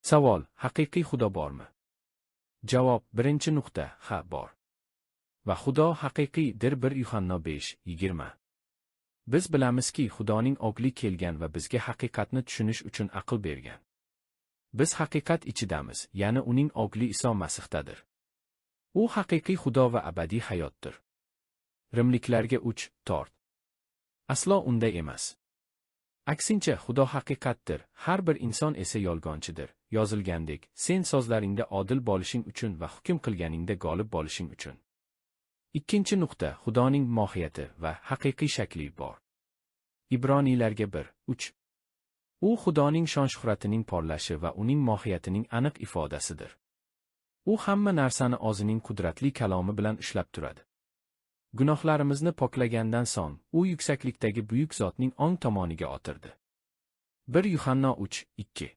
Savol: haqiqiy Xudo bormi? Javob: birinchi nuqta, ha, bor. Va Xudo haqiqiydir. 1 Yuhanno 5:20. Biz bilamizki, Xudoning O'g'li kelgan va bizga haqiqatni tushunish uchun aql bergan. Biz haqiqat ichidamiz, ya'ni uning O'g'li Iso Masihdadir. U haqiqiy Xudo va abadiy hayotdir. Rimliklarga 3:4. Aslo unday emas. Aksincha, Xudo haqiqatdir, har bir inson esa yolg'onchidir. Yozilgandek, sen so'zlaringda odil bo'lishing uchun va hukm qilganingda g'olib bo'lishing uchun. Ikkinchi nuqta, Xudoning mohiyati va haqiqiy shakli bor. Ibroniylarga 1:3. U Xudoning shon-shuhratining porlashi va uning mohiyatining aniq ifodasidir. U hamma narsani o'zining qudratli kalomi bilan ushlab turadi. Gunohlarimizni poklagandan so'ng, u yuksaklikdagi buyuk zotning o'ng tomoniga o'tirdi. 1 Yuhanno 3:2.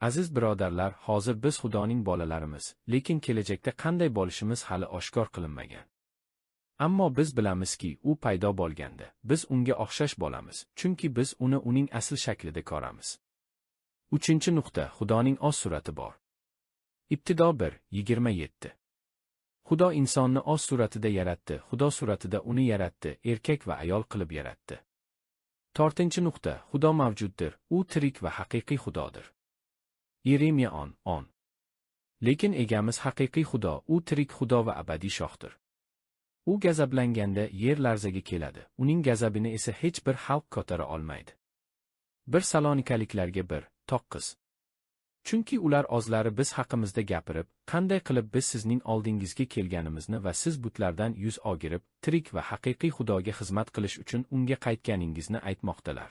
Aziz birodarlar, hozir biz Xudoning bolalarimiz, lekin kelajakda qanday bo'lishimiz hali oshkor qilinmagan. Ammo biz bilamizki, u paydo bo'lganda, biz unga o'xshash bo'lamiz, chunki biz uni uning asl shaklida ko'ramiz. Uchinchi nuqta, Xudoning o'z surati bor. Ibtido 1:27. Xudo insonni o'z suratida yaratdi, Xudo suratida uni yaratdi, erkak va ayol qilib yaratdi. To'rtinchi nuqta, Xudo mavjuddir, u tirik va haqiqiy Xudodir. Yeremiya 10:10. Lekin egamiz haqiqiy Xudo, u tirik Xudo va abadiy shohdir. U gazablanganda yer larzaga keladi, uning gazabini esa hech bir xalq ko'tara olmaydi. 1 Salonikaliklarga 1:9. Chunki ular o'zlari biz haqimizda gapirib, qanday qilib biz sizning oldingizga kelganimizni va siz butlardan yuz o'girib, tirik va haqiqiy Xudoga xizmat qilish uchun unga qaytganingizni aytmoqdalar.